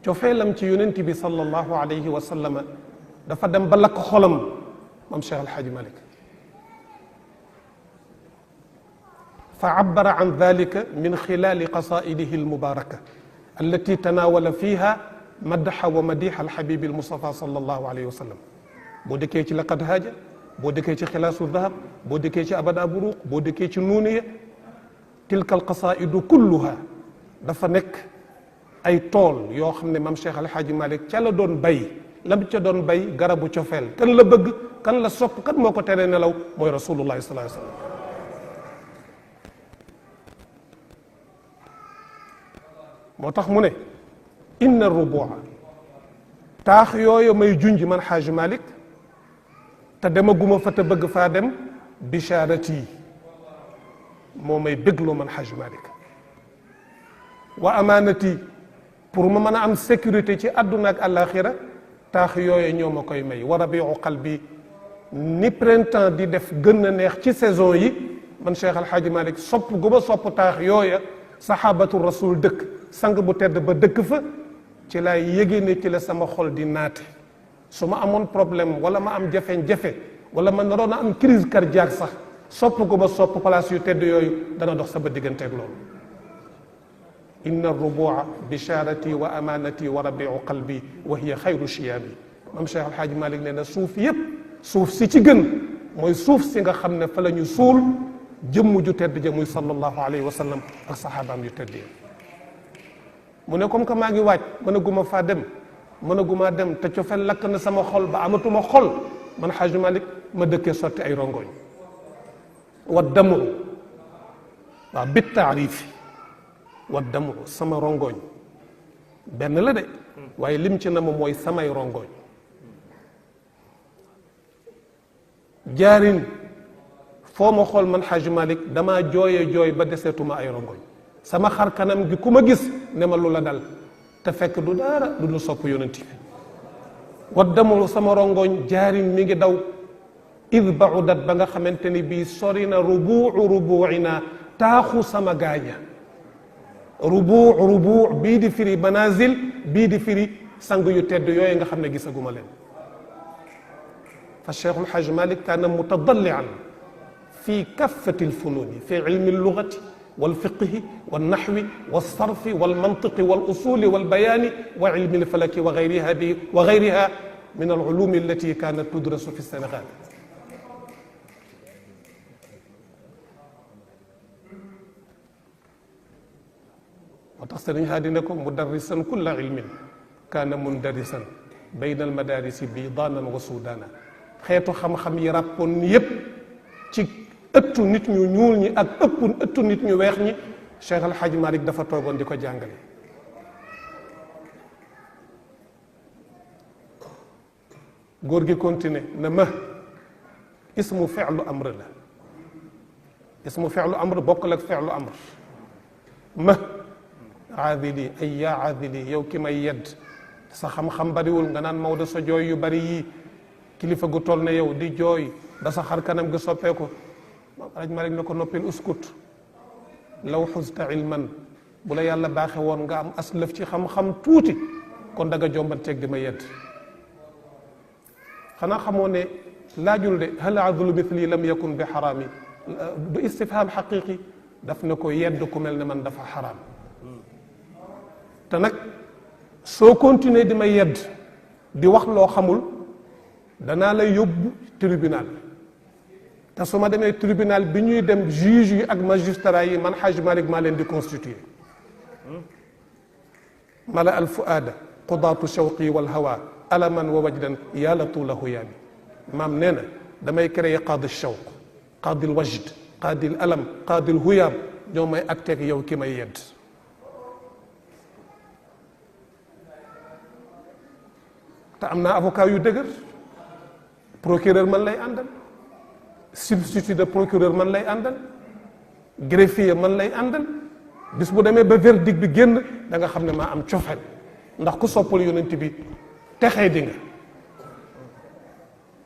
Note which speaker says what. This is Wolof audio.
Speaker 1: cofeelam ci yonent bi sallallahu alayhi wa sallam dafa dem ba lakk xolam moom Cheikh Alxaaji Malik fa abbara an dalika min xilaali qasaidihi almubaraka allati tanawala fiha madxa wa madixa alxabibi almustafa sallallahu alayhi wa sallam boo dëkkee ci laqad haaja boo dëkkee ci xilaasu dahab boo dëkkee ci abada buruq boo dëkkee ci nuuniya tilka alqasaidu kulluha dafa nekk ay tool yoo xam ne maam Cheikh Alxaaji Malik ca la doon bay lam ca doon bay garabu cofeel kan la bëgg kan la sopp kan moo ko tere nelaw mooy rasulullahi sallallahu alayhi wa sallam moo tax mu ne inna rubua taax yooyu may junj man Xaaji Malik te demaguma fa te bëgg faa dem bishaarati moo may bégloo man Xaaji Malik wa amaanati pour ma mën a am sécurité ci àdduna ak àllaaxira taax yooyu ñoo ma koy may wa rabiu qalbi ni printemps di def gën a neex ci saison yi man Cheikh Alxaaji Malik sopp gu ma sopp taax yooya saxaabatu rasul dëkk sang bu tedd ba dëkk fa ci laay yëgee ne ci la sama xol di naate su ma amoon problème wala ma am jafe-jafe wala ma naroon a am crise cardiaque sax sopp gu ma sopp place yu tedd yooyu dana dox sama digganteeg loolu inna rubua bisharati wa amanati wa rabiu qalbi wa hiya xayru chiyaami mam Cheikh Alxaaji Malik nee na suuf yépp suuf si ci gën mooy suuf si nga xam ne fa la ñu suul jëmm ju tedd ja muy sallallahu alayhi wa sallam ak saxaabaam yu tedd yi mu ne comme que maa ngi waaj mën a guma faa dem mën a gumaa dem te cofeel lakk na sama xol ba amatuma xol man Xaaji Malik ma dëkkee sotti ay rongoñ wa damu waaw bit taarifi wa damu sama rongoñ benn la de waaye lim ci na ma mooy samay rongoñ jaarin foo ma xool man Xaaji Malik damaa jooyee jooy ba deseetuma ay rongoñ sama xar kanam gi ku ma gis ne ma lu la dal te fekk du dara du lu sopp yonent bi wa damu sama rongoñ jaarin mi ngi daw id baudat ba nga xamante ni bii sori na rubuina taaxu sama gaaña rubu bii di firi manazil bii di firi sang yu tedd yooyu nga xam ne gisaguma leen fa Cheikhul Hajj Malik kaana mutadallian fi kaffati alfununi fi ilmi allugati walfiqhi walnaxwi walsarfi walmantiqi walusuli walbayani wa ilmi alfalaki wa gayriha min alulumi allati kanat tudrasu fi Sénégal moo tax sëriñ Haadi ne ko mudarrisan kulla ilmin kaana mundarisan bayna almadarisi bidanan wa sudana xeetu xam-xam yi ràppoon yépp ci ëttu nit ñu ñuul ñi ak ëttu nit ñu weex ñi Cheikh Al Hadj Malick dafa toogoon di ko jàngale góor gi continué na ma ismu fi'lu amr la ismu fi'lu amr bokkul ak fi'lu amr ma aadili ay yaa aadili yow ki may yedd sa xam-xam bariwul nga naan Maodo sa jooy yu bari yii kilifa gu toll ne yow di jooy ba sa xar kanam gi soppeeku Alaaji Malik ne ko noppil uskut law xusta ilman bu la yàlla baaxe woon nga am aslëf ci xam-xam tuuti kon da nga jombanteeg di ma yedd xanaa xamoo ne laajul de hal adlu mithli lam yakun bi xaraami du istifham xaqiqi daf ne ko yedd ku mel ne man dafa xaraam te nag soo continuer di ma yedd di wax loo xamul danaa la yóbbu tribunal te su ma demee tribunal bi ñuy dem juge yi ak magistrat yi man Hajj Malik maa leen di constituer mala al fuaada qudaatu shawqi wal hawa alaman wa wajdan yàlla tuulahu yaami maam nee na damay créer qaadi shawq qaadi al wajd qaadi al alam qaadi al huyaam ñoo may atteeg yow ki may yedd te am naa avocat yu dëgër procureur man lay àndal substitut de procureur man lay àndal greffier man lay àndal bis bu demee ba verdict bi génn da nga xam ne maa am cofeel ndax ku soppal yonent bi texee di nga